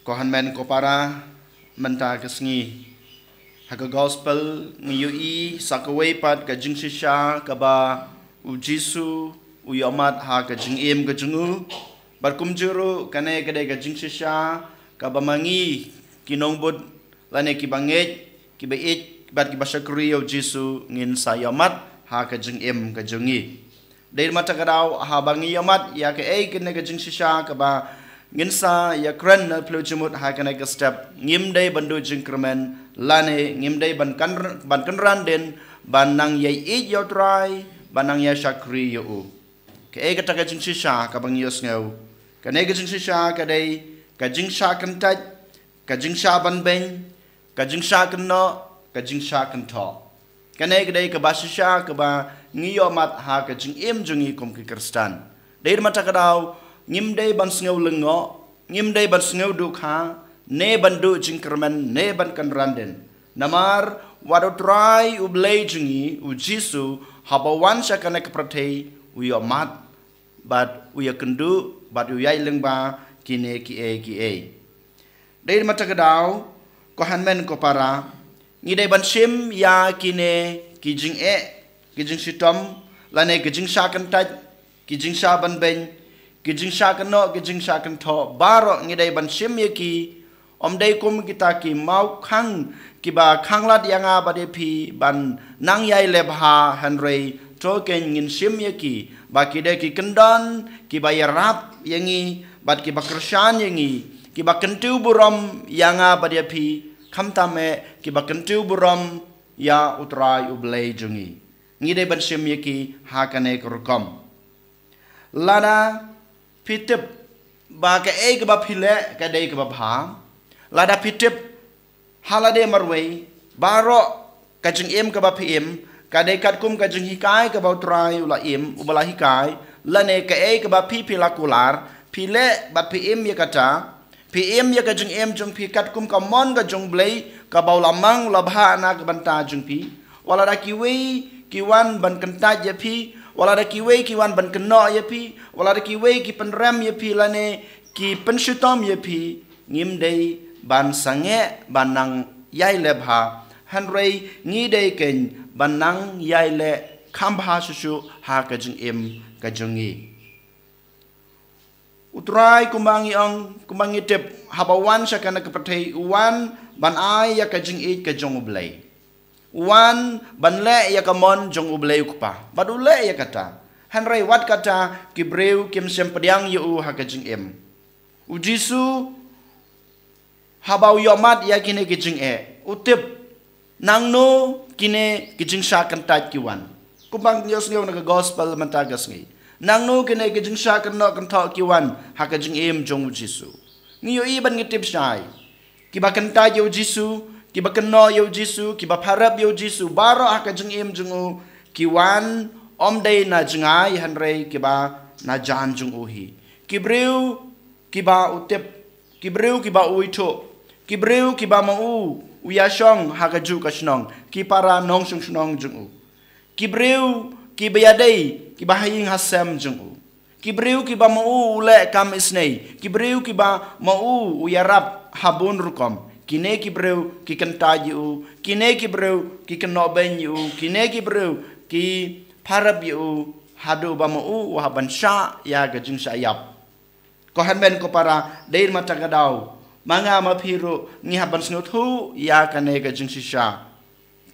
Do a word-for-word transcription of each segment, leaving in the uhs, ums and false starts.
Ko hynmen ko para, mynta ka sngi ha ka gospel ngi ïohi sa kawei pat ka jingshisha kaba u Jisu u ïohmat ha ka jingim ka jong u. Bad kumjuh ruh kane ka dei ka jingshisha kaba ma ngi ki nongbud lane kiba ngeit, kiba ïeit bad kiba shakri ïa u Jisu ngin sa ïohmat ha ka jingim ka jong ngi. Dei namar kata ka daw haba ngi ïohmat ïa kaei kane ka jingshisha kaba ngin sa ïakren na phylliew jingmut ha kane ka step, ngim dei ban duh jingkyrmen lane ngim dei ban kan, ban kynran dien ban nang ïaieit ïa u Trai, ban nang ïashakri ïa u. Kaei kata ka jingshisha kaba ngi ïohsngew? Kane ka jingshisha ka dei ka jingshah kyntait, ka jingshah ban beiñ, ka jingshah kynnoh, ka jingshah kynthoh. Kane ka dei kaba shisha kaba ngi ïohmat ha ka jingim jong ngi kum ki Khristan. Dei namar kata ka daw ngim dei ban sngew lyngngoh, ngim dei ban sngew duh kha, ne ban duh jingkyrmen ne ban kynran dien. Namar wat u Trai u Blei jong ngi u Jisu haba wan sha kane ka pyrthei u ïohmat bad u ïakynduh bad u ïaid lyngba kine kiei kiei. Dei namar kata ka daw, ko hynmen ko para, ngi dei ban shim ïa kine ki jingeh, ki jingshitom lane ki jingshah kyntait, ki jingshah ban beiñ, ki jingshah kynnoh, ki jingshah kynthoh, baroh ngi dei ban shim ïa ki. Ym dei kum kita ki mawkhang kiba khanglad ïa nga bad ïa phi ban nang ïai leh bha, hynrei to kein ngin shim ïa ki ba ki dei ki kyndon kiba ïarap ïa ngi bad kiba kyrshan ïa ngi, kiba kyntiew burom ïa nga bad ïa phi, khamtam eh kiba kyntiew burom ïa u Trai u Blei jong ngi. Ngi dei ban shim ïa ki ha kane ka rukom. Lada phi tip ba kaei kaba phi leh ka dei kaba bha, lada phi tip ha lade marwei baroh ka jingim kaba phi im ka dei katkum ka jinghikai kaba u Trai u la im, uba la hikai, lane kaei kaba phi phi la kular, phi leh bad phi im ïa kata, phi im ïa ka jingim jong phi katkum ka mon ka jong u Blei kaba u la mang, u la bha na ka bynta jong phi. Wat lada kiwei ki wan ban kyntait ïa phi, wat lada kiwei ki wan ban kynnoh ïa phi, wat lada kiwei ki pynrem ïa phi lane ki pynshitom ïa phi, ngim dei ban sangeh ban nang ïai leh bha, hynrei ngi dei kein ban nang ïai leh kham bha shuh shuh ha ka jingim ka jong ngi. U Trai, kumba ngi ong, kumba ngi tip, haba wan sha kane ka pyrthei u wan ban ai ïa ka jingïeit ka jong u Blei. U wan ban leh ïa ka mon jong u Blei u Kpa, bad u leh ïa kata. Hynrei wat kata ki briew kim shym pdiang ïa u ha ka jingim. U Jisu haba u ïohmat ïa kine ki jingeh, u tip nangno kine ki jingshah kyntait ki wan. Kumba ngi ïohsngew na ka gospel mynta ka sngi, nangno kine ki jingshah kynnoh kynthoh ki wan ha ka jingim jong u Jisu. Ngi ïohi bad ngi tip shai, kiba kyntait ïa u Jisu, kiba kynnoh ïa u Jisu, kiba pharep ïa u Jisu, baroh ha ka jingim jong u ki wan ym dei na jngai hynrei kiba na jan jong u hi. Ki briew kiba u tip, ki briew kiba u ithuh, ki briew kiba ma u u ïashong ha kajuh ka shnong, ki para nongshong shnong jong u, ki briew kiba ïadei, kiba ha ïing ha sem jong u, ki briew kiba ma u u leh kam isynei, ki briew kiba ma u u ïarap ha bun rukom. Kine ki briew ki kyntait ïa u, kine ki briew ki kynnoh beiñ ïa u, kine ki briew ki pharep ïa u, haduh ba ma u u hap ban shah ïa ka jingshah ïap. Ko hynmen ko para, dei namar kata ka daw ma nga ma phi ruh ngi hap ban sngewthuh ïa kane ka jingshisha.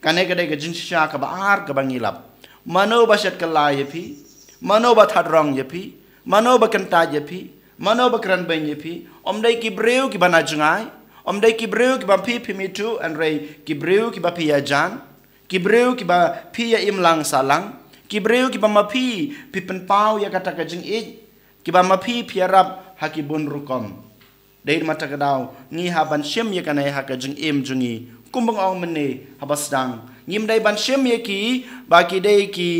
Kane ka dei ka jingshisha kaba ar kaba ngi lap. Mano ba shet kylla ïa phi? Mano ba thad rong ïa phi? Mano ba kyntait ïa phi? Mano ba kren beiñ ïa phi? Ym dei ki briew kiba na jngai, ym dei ki briew kiba phi phim ithuh, hynrei ki briew kiba phi ïajan, ki briew kiba phi ïa im lang sah lang, ki briew kiba ma phi phi pynpaw ïa kata ka jingïeit, kiba ma phi phi ïarap ha ki bun rukom. Dei namar kata ka daw ngi hap ban shim ïa kane ha ka jingim jong ngi. Kumba nga ong mynne haba sdang, ngim dei ban shim ïa ki ba ki dei ki,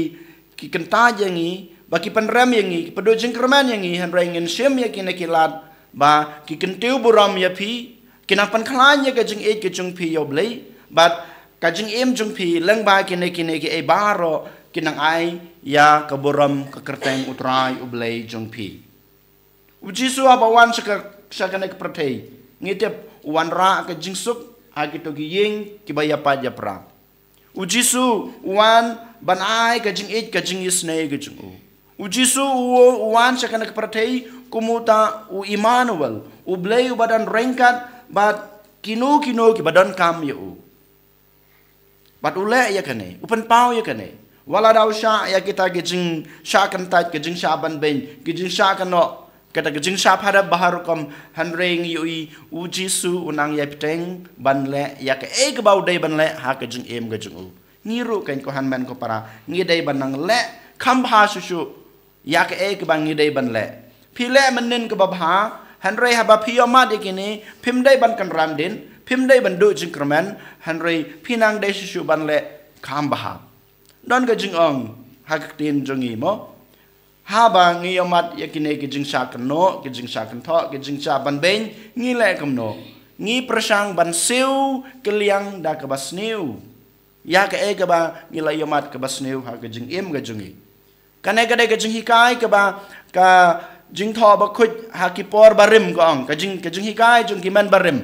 ki kyntait ïa ngi, ba ki pynrem ïa ngi, ki pynduh jingkyrmen ïa ngi, hynrei ngin shim ïa kine ki lad ba ki kyntiew burom ïa phi, ki nang pynkhlaiñ ïa ka jingïeit ka jong phi ïa u Blei, bad ka jingim jong phi lyngba kine, kine kiei baroh ki nang ai ïa ka burom ka kyrteng u Trai u Blei jong phi. U Jisu haba wan sha ka, sha kane ka pyrthei, Ngi tip u wanrah ka jingsuk ha kito ki ïing kiba ïapait ïapra. U Jisu u wan ban ai ka jingïeit ka jingisynei ka jong u. U Jisu u, u wan sha kane ka pyrthei kum uta u Immanuel, u Blei uba don ryngkat bad kino kino kiba donkam ïa u. Bad u leh ïa kane, u pynpaw ïa kane. Wat la da u shah ïa kita ki jingshah kyntait, ki jingshah banbeiñ, ki jingshah kynnoh, kata ki jingshah pharep baharukom, hynrei ngi ïohi u Jisu u nang ïai bteng ban leh ïa kaei kaba u dei ban leh ha ka jingim ka jong u. Ngi ruh kein ko hynmen ko para, ngi dei ban nang leh kham bha shuh shuh ïa kaei kaba ngi dei ban leh. Phi leh mynnin kaba bha, hynrei haba phi ïohmad ïa kine, phim dei ban kynran dien, phim dei ban duh jingkyrmen, hynrei phi nang dei shuh shuh ban leh kham bha. Don ka jingong ha ka ktien jong ngi mo. Haba ngi ïohmad ïa kine ki jingshah kynnoh, ki jingshah kynthoh, ki jingshah banbeiñ, ngi leh kumno? Ngi pyrshang ban siew kylliang da kaba sniew ïa kaei kaba ngi la ïohmad kaba sniew ha ka jingim ka jong ngi. Kane ka dei ka jinghikai kaba ka Jingthoh Bakhuid ha ki por barim ka ong, ka jing, ka jinghikai jong ki men barim.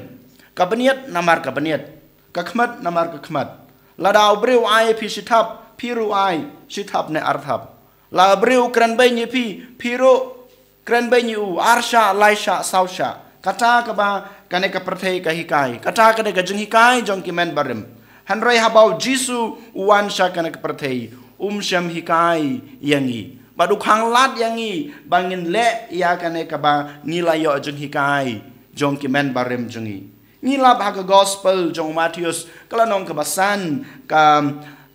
Ka bniat namar ka bniat, ka khmat namar ka khmat. Lada u briew u ai ïa phi shi thap, phi ruh ai shi thap ne ar thap. Lada u briew u kren beiñ ïa phi, phi ruh kren beiñ ïa u ar shah, lai shah, saw shah. Kata kaba kane ka pyrthei ka hikai, kata ka dei ka jinghikai jong ki men barim. Hynrei haba u Jisu u wan sha kane ka pyrthei, um shym hikai ïa ngi, bad u khang lad ïa ngi ba ngin leh ïa kane kaba ngi la ïoh jinghikai jong ki men barim jong ngi. Ngi lap ha ka Gospel jong u Mathaios, ka lynnong kaba san, ka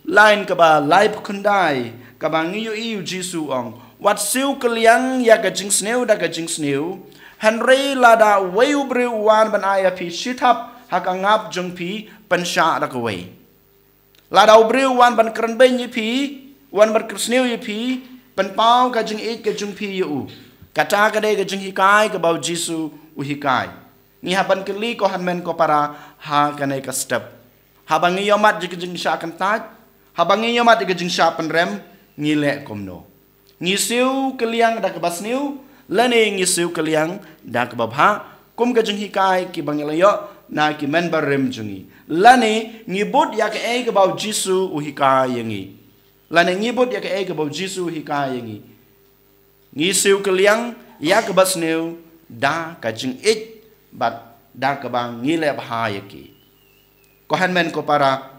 lain kaba laiphew khyndai, kaba ngi ïohi u Jisu u ong, wat siew kylliang ïa ka jingsniew da ka jingsniew. Hynrei lada uwei u briew u wan ban ai ïa phi shi thap ha ka ngap jong phi, pynshah da kawei. Lada u briew u wan ban kren beiñ ïa phi, u wan ban kyrsniew ïa phi, pynpaw ka jingïeit ka jong phi ïa u. Kata ka dei ka jinghikai kaba u Jisu u hikai. Ngi hap ban kylli ko hynmen ko para ha kane ka step. Haba ngi ïohmad ïa ka jingshah kyntait, haba ngi ïohmad ïa ka jingshah pynrem, ngi leh kumno? Ngi siew kylliang da kaba sniew, lane ngi siew kylliang da kaba bha, kum ka jinghikai kiba ngi la ïoh na ki men barim jong ngi? Lane ngi bud ïa kaei kaba u Jisu u hikai ïa ngi? Lane ngi bud ïa kaei kaba u Jisu u hikai ïa ngi? Ngi siew kylliang ïa kaba sniew da ka jingïeit bad da kaba ngi leh bha ïa ki. Ko hynmen ko para,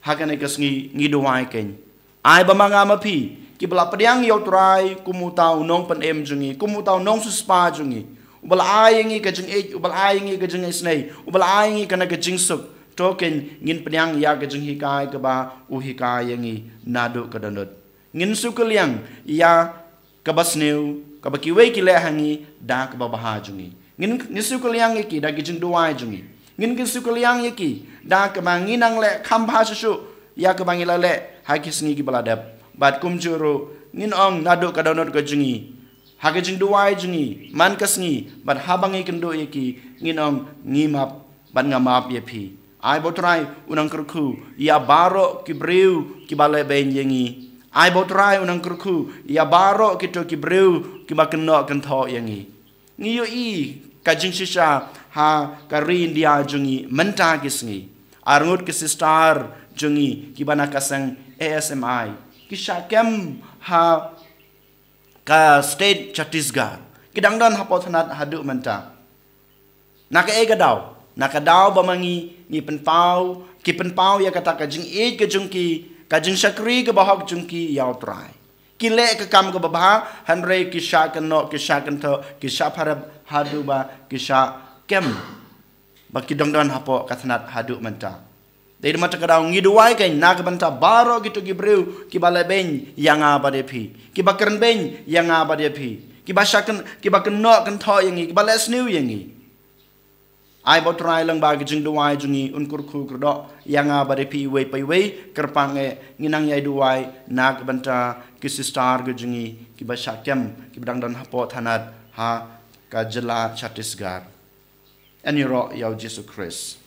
ha kane ka sngi ngi duwai kein. Ai ba ma nga ma phi kiba la pdiang ïa u Trai kum uta u nongpynim jong ngi, kum uta u nongsiewspah jong ngi, uba la ai ïa ngi ka jingïeit, uba la ai ïa ngi ka jingisynei, uba la ai ïa ngi kane ka jingsuk. To kein ngin pdiang ïa ka jinghikai kaba u hikai ïa ngi naduh ka dohnud. Ngin siew kylliang ïa kaba sniew kaba kiwei ki leh ha ngi da kaba bha jong ngi. Ngin, ngin siew kylliang ïa ki da ki jingduwai jong ngi. Ngin, ngin siew kylliang ïa ki da kaba ngi nang leh kham bha shuh shuh ïa kaba ngi la leh ha ki sngi kiba la dep. Bad kumjuh ruh ngin ong naduh ka dohnud ka jong ngi, ha ka jingduwai jong ngi man ka sngi, bad haba ngi kynduh ïa ki, ngin ong, ngi map bad nga map ïa phi. Ai ba u Trai un nang kyrkhu ïa baroh ki briew kiba leh beiñ ïa ngi. Ai ba u Trai un nang kyrkhu ïa baroh kito ki briew kiba kynnoh kynthoh ïa ngi. Ngi ïohi ka jingshisha ha ka ri India jong ngi mynta ki sngi. Arngut ki sister jong ngi kiba na ka seng A S M I ki shah kem ha ka state Chhattisgarh. Ki dang don hapoh thanat haduh mynta. Na kaei ka daw? Na ka daw ba ma ngi ngi pynpaw, ki pynpaw ïa kata ka jingïeit ka jong ki, ka jingshakri kaba hok jong ki ïa u Trai. Ki leh ka kam kaba bha, hynrei ki shah kynnoh, ki shah kynthoh, ki shah pharep haduh ba ki shah kem. Ba ki dang don hapoh ka thanat haduh mynta. Dei da mata ka daw ngi duwai kein na ka bynta baroh kito ki briew kiba leh beiñ ïa nga bad ïa phi, kiba kren beiñ ïa nga bad ïa phi, kiba shah kyn, kiba kynnoh kynthoh ïa ngi, kiba leh sniew ïa ngi. Ai ba u Trai lyngba ki jingduwai jong ngi un kyrkhu kyrdoh ïa nga bad ïa phi iwei pa iwei. Kyrpang eh ngin nang ïai duwai na ka bynta ki sister ka jong ngi kiba shah kem, kiba dang don hapoh thanat ha ka jylla Chhattisgarh. Yn ïaroh ïa u Jisu Khrist.